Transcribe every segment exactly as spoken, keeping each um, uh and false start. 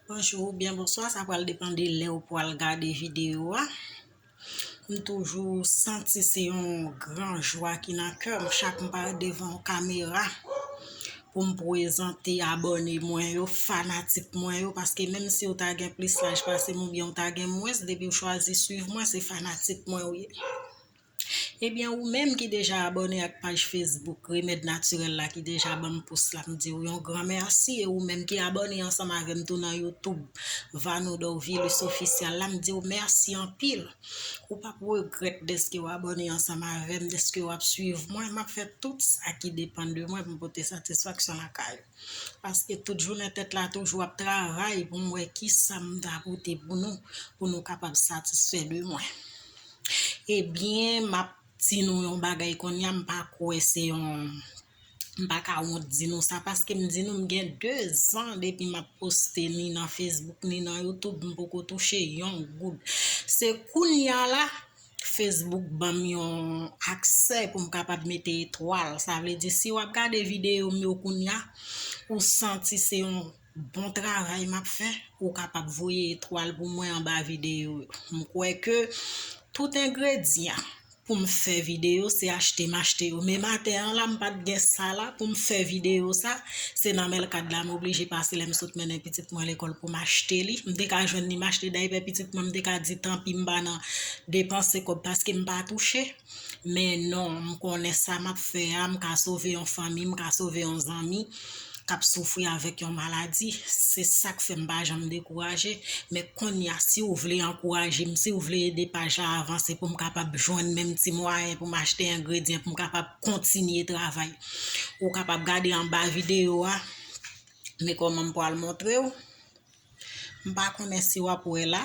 Bonjou oubyen bonswa, sa pral depann de lè ou pral gade videyo a. M toujou santi se yon gran jwa ki nan kè m chak m parèt devan yon kamera pou m prezante abòne mwen yo, fanatik mwen yo, paske menm si w ta gen plis laj pase m oubyen w ta gen mwens, depi w chwazi swiv mwen, se fanatik mwen w ye. Ebyen, ou menm ki deja abòne ak paj Facebook Remèd Natirèl la, ki deja ban m pous la, m di w yon gran mèsi. E ou menm ki abòne ansanm avè m tou nan YouTube, Vanou Dorvilus Official la, m di w mèsi anpil. Ou p ap regrèt dèske w abòne ansanm avè m, dèske w ap swiv mwen. M ap fè tout sa ki depann de mwen pou m pote satisfaksyon lakay ou. Paske tout jounen tèt la toujou ap travay pou m wè kisa m ta pote pou nou, pou nou kapab satisfè de mwen. Ebyen, m ap di nou yon bagay kounye a, m pa kwè se yon, m pa ka wont di nou sa, paske m di nou m gen de zan depi m ap poste ni nan Facebook, ni nan YouTube, m poko touche yon goud. Se kounye a la, Facebook ban m yon aksè pou m kapab mete etwal. Sa vle di, si w ap gade videyo m yo kounye a, ou santi se yon bon travay m ap fè, ou kapab voye etwal pou mwen anba videyo yo. M kwè ke tout engredyan pou m fè videyo, se achte m achte yo. Men maten an la, m pa t gen sa la pou m fè videyo sa. Se nan Melkad la, m oblije pase lè m sot mennen pitit mwen lekòl pou m achte li. M te ka jwenn li, m achte daypè pitit mwen, m te ka di, "Tanpi, m pa nan depanse kòb paske m pa touche." Men non, m konnen sa m ap fè a, m ka sove yon fanmi, m ka sove yon zanmi k ap soufri avèk yon maladi. Se sa k fè m pa janm dekouraje. Men kounye a, si w vle ankouraje m, si w vle ede paj la avanse pou m kapab jwenn menm ti mwayen pou m achte engredyan pou m kapab kontinye travay, ou kapab gade anba videyo a. Men kòman m pral montre w. M pa konnen si w ap wè la.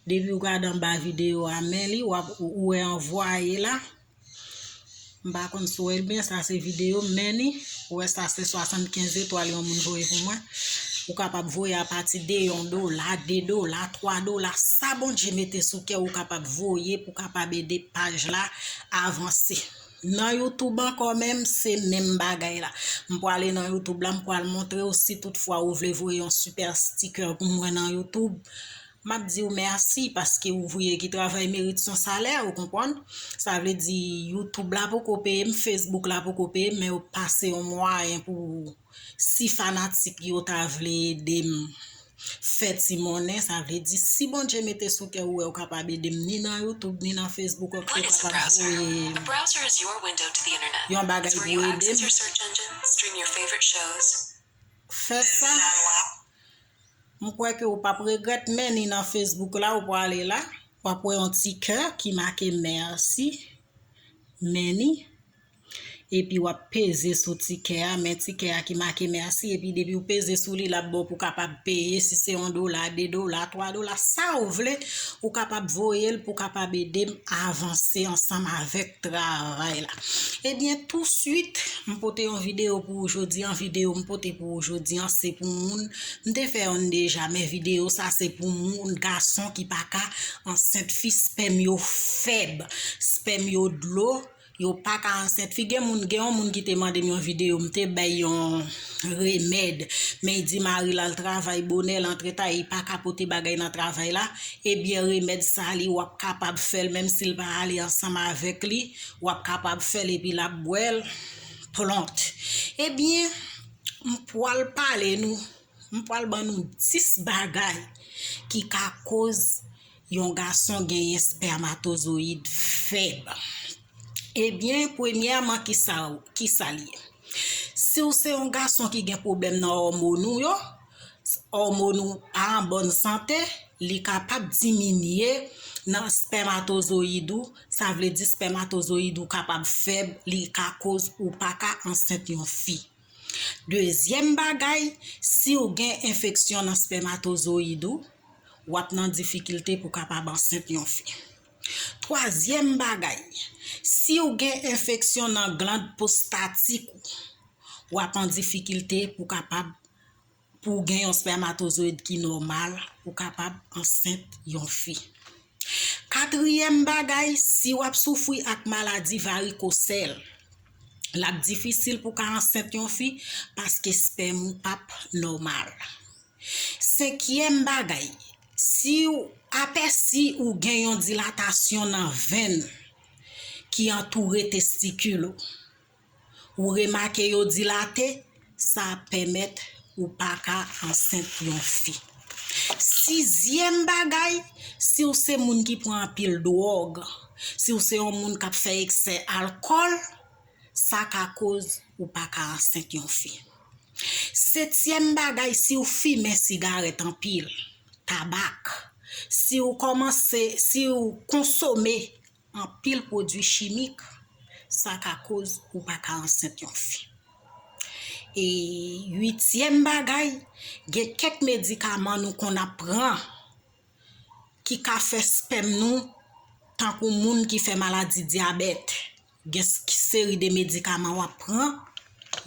Depi w gade anba videyo a, men li, w ap, ou wè anvwaye la. M pa konn si w wè l byen, sa se videyo m, men li, ou wè sa se swasannkenz etwal yon moun voye pou mwen. Ou kapab voye apati de yon dola, de dola, twa dola, sa Bondye mete sou kè ou kapab voye pou kapab ede paj la avanse. Nan YouTube ankò menm, se menm bagay la. M pwale nan YouTube la, m pwal montre w si toutfwa ou vle voye yon super sticker pou mwen nan YouTube. M ap di w mèsi paske ouvriye ki travay merit son salè, ou konprann? Sa vle di YouTube la poko peye m, Facebook la poko peye m, men yo pase yon mwayen pou si fanatik yo ta vle ede m fè ti monnen, sa vle di si Bondye mete sou kè ou wè ou kapab ede m ni nan YouTube, ni nan Facebook, ou kapab voye yon bagay pou ede m. Fè sa. M kwè ke ou p ap regrèt, men ni nan Facebook la, ou pwale la, w ap wè yon ti kè ki make mèsi, men ni, epi w ap peze sou ti kè a, men ti kè a ki make mèsi, epi depi w peze sou li, l ap ba w pou w kapab peye, si se yon dola, de dola, twa dola, sa w vle, ou kapab voye l pou w kapab ede m avanse ansanm avèk travay la. Ebyen, touswit, m pote yon videyo pou ou jodi an. Videyo m pote pou ou jodi an, se pou moun, m te fè youn deja, men videyo sa se pou moun, gason ki pa ka ansent fi, spèm yo fèb, spèm yo dlo, yo pa ka ansent fi. Gen moun, gen yon moun ki te mande m yon videyo, m te bay yon remèd, men li di mari l al travay bonè, l antre ta, li pa ka pote bagay nan travay la. Ebyen, remèd sa li, w ap kapab fè l, menm si l pa ale ansanm avèk li, w ap kapab fè l epi l ap bwè l, plont. Ebyen, m pwal pale nou, m pwal ban nou dis bagay ki ka koz yon gason genyen espèmatozoyid fèb. Ebyen, premyèman, kisa, kisa l ye? Si w se yon gason ki gen pwoblèm nan òmòn ou yo, òmòn ou pa an bòn sante, li kapab diminye nan espèmatozoyid ou, sa vle di espèmatozoyid ou kapab fèb, li ka koz ou pa ka ansent yon fi. Dezyèm bagay, si w gen enfeksyon nan espèmatozoyid ou, w ap nan difikilte pou kapab ansent yon fi. Twazyèm bagay, si w gen enfeksyon nan glann pwostatik ou, w ap an difikilte pou kapab, pou w gen yon espèmatozoyid ki nòmal, pou kapab ansent yon fi. Katriyèm bagay, si w ap soufri ak maladi varikosèl, l ap difisil pou ka ansent yon fi paske espèm ou p ap nòmal. Senkyèm bagay, si w apèsi ou gen yon dilatasyon nan venn ki antoure testikil ou, ou remake yo dilate, sa ap pèmèt ou pa ka ansent yon fi. Sizyèm bagay, si w se moun ki pran anpil dwòg, si w se yon moun k ap fè eksè alkòl, sa ka koz ou pa ka ansent yon fi. Setyèm bagay, si w fimen sigarèt anpil, tabak, si w kòmanse, si w konsome anpil pwodui chimik, sa ka koz ou pa ka ansent yon fi. E uityèm bagay, gen kèk medikaman nou konn ap pran ki ka fè spèm nou tankou moun ki fè maladi dyabèt. Gen s- seri de medikaman w ap pran,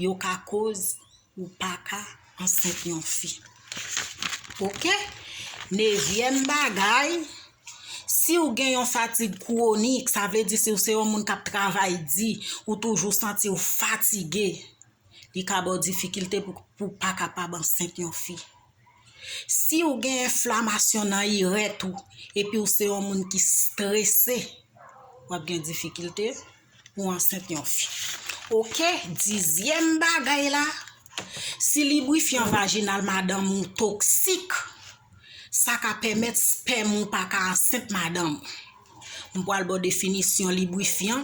yo ka koz ou pa ka ansent yon fi. Oke? Nevyèm bagay, si w gen yon fatig kwonik, sa vle di si w se yon moun k ap travay di, ou toujou santi w fatige, li ka ba w difikilte pou, pou pa kapab ansent yon fi. Si w gen enflamasyon nan irèt ou, epi w se yon moun ki strese, w ap gen difikilte pou ansent yon fi. Oke, dizyèm bagay la, si librifyan vajinal madanm ou toksik, sa ka pèmèt spèm ou pa ka ansent madanm ou. M pral ba w definisyon librifyan.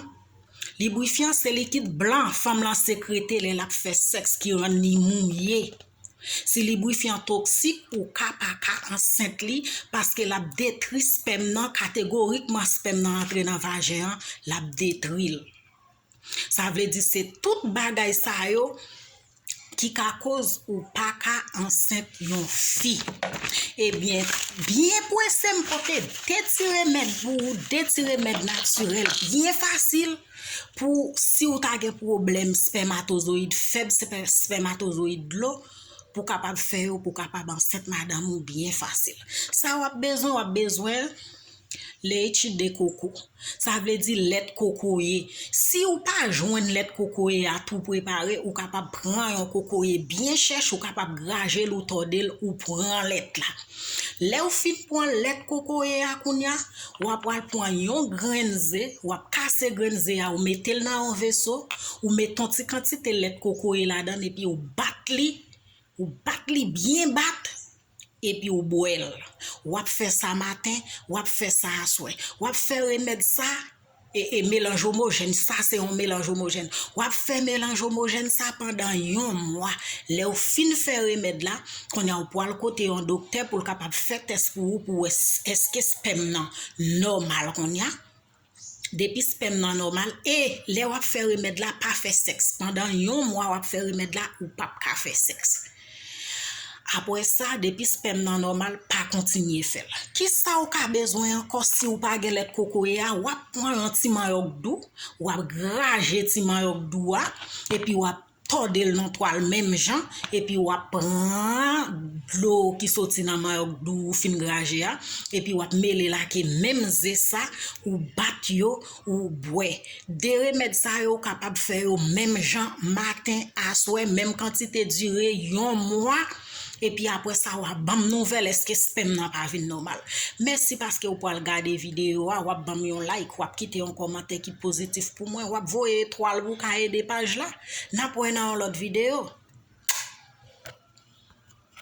Librifyan se likid blan fanm lan sekrete lè l ap fè sèks ki rann li moumye. Si librifyan toksik, ou ka pa ka ansent li paske l ap detri spèm nan, kategorikman spèm nan antre nan vajen an, l ap detri l. Sa vle di se tout bagay sa yo ki ka koz ou pa ka ansent yon fi. Ebyen, byen prese m pote de ti remèd pou ou, de ti remèd natirèl byen fasil pou si w ta gen pwoblèm spèmatozoyid fèb, spè- spèmatozoyid dlo, pou kapab fè yo, pou kapab ansent madanm ou byen fasil. Sa w ap bezwen, w ap bezwen leche de coco. Sa vle di lèt kokoye. Si w pa jwenn lèt kokoye a tou prepare, ou kapab pran yon kokoye byen chèch, ou kapab graje l, ou tòde l, ou pran lèt la. Lè w fin pran lèt kokoye a kounye a, w ap pral pran yon grenn ze, w ap kase grenn ze a, ou mete l nan yon veso, ou mete yon ti kantite lèt kokoye ladan l, epi ou bat li, ou bat li byen bat, epi ou bwè l. W ap fè sa maten, w ap fè sa aswè. W ap fè remèd sa, e, e melanj omojèn, sa se yon melanj omojèn. W ap fè melanj omojèn sa pandan yon mwa. Lè w fin fè remèd la, kounye a w pral kote yon doktè pou l kapab fè tès pou ou, pou wè s- èske spèm nan nòmal kounye a. Depi spèm nan nòmal, e lè w ap fè remèd la, pa fè sèks. Pandan yon mwa w ap fè remèd la, ou p ap ka fè sèks. Apre sa, depi spèm nan nòmal, pa kontinye fè l. Kisa w ka bezwen ankò si w pa gen lèt kokoye a? W ap pran yon ti manyòk dou, w ap graje ti manyòk dou a, epi w ap tòde l nan twal menm jan, epi w ap pran dlo ki soti nan manyòk dou ou fin graje a, epi w ap mele l ak menm ze sa, ou bat yo, ou bwè. De remèd sa yo, ou kapab fè yo menm jan, maten, aswè, menm kantite, dire yon mwa, epi apre sa, w ap ban m nouvèl èske spèm nan pa vin nòmal. Mèsi paske w pral gade videyo a, w ap ban m yon like, w ap kite yon kòmantè ki pozitif pou mwen, w ap voye etwal pou w ka ede paj la. N ap wè nan yon lòt videyo.